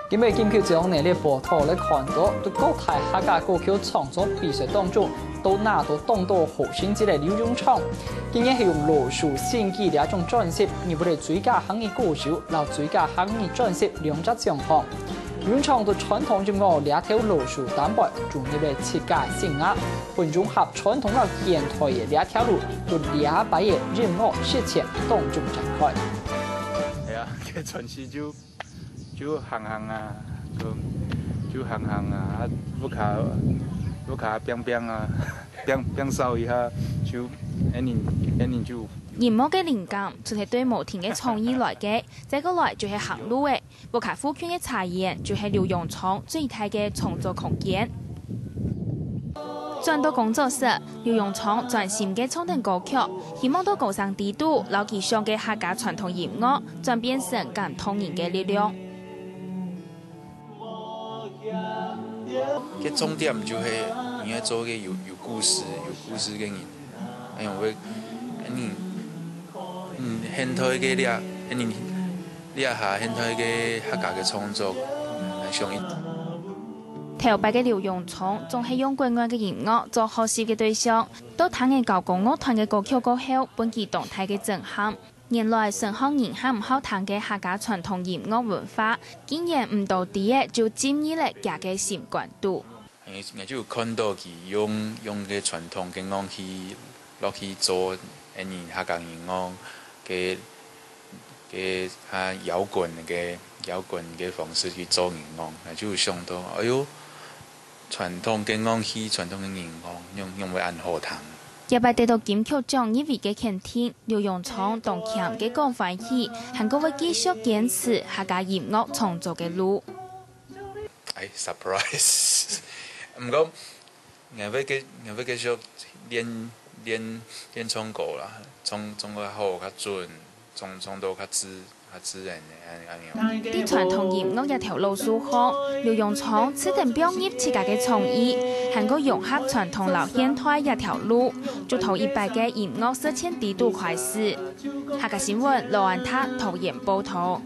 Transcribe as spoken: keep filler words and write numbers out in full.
今晡日金曲獎呢，這報導來看到，在各大客家歌曲創作比賽當中，都拿到當多好成績个劉永昌。今年係用老樹新枝這張專輯，入圍了最佳客語歌手摎最佳客語專輯兩隻獎項。永昌在傳統音樂這頭老樹頂背，注入了自家性格，分融合傳統摎現代个這條路，在這擺个音樂實踐當中展開。哎呀，這傳奇就 就行行啊，就就行行啊，啊，屋下屋下冰冰啊，冰冰掃一下，就恁呢恁呢就。音樂个靈感，就係對無停个創意來个，再過來就係行路个。屋下附近个茶園，就係劉永昌最大个創作空間。轉到工作室，劉永昌專心个創作歌曲，希望在歌聲底肚，摎佢想个客家傳統音樂， 轉變成感動人个力量。个重點就係你愛做个有有故事、有故事个人，哎呀，會，你嗯，現代个這，你這下現代个客家个創作，嗯，上一。頭擺个劉永昌總係用國外个音樂做學習个對象，到聽了交響樂團个歌曲過後，分佢當大个震撼。 原來純好人還毋好聽个客家傳統音樂文化，竟然毋多知仔就進入了厥个心肝肚。𠊎就看到佢用用个傳統个樂器落去做，恁呢客家音樂个个啊搖滾个搖滾个方式去做音樂，𠊎就想到，哎喲，傳統个樂器、傳統个音樂，仰仰會恁好聽。這擺得到金曲獎入圍个肯定， 劉永昌當慶个講歡喜，還過會繼續堅持客家音樂創作个路。哎，surprise！毋過，𠊎會繼𠊎會繼續練練練唱歌啦，唱唱較好、較準，唱唱到較自較自然个恁恁樣。在傳統音樂這條路上，劉永昌試等放入自家个創意，還過融合傳統摎現代這條路，就頭一擺个音樂實踐底肚開始。 客家新聞羅安達桃園報導。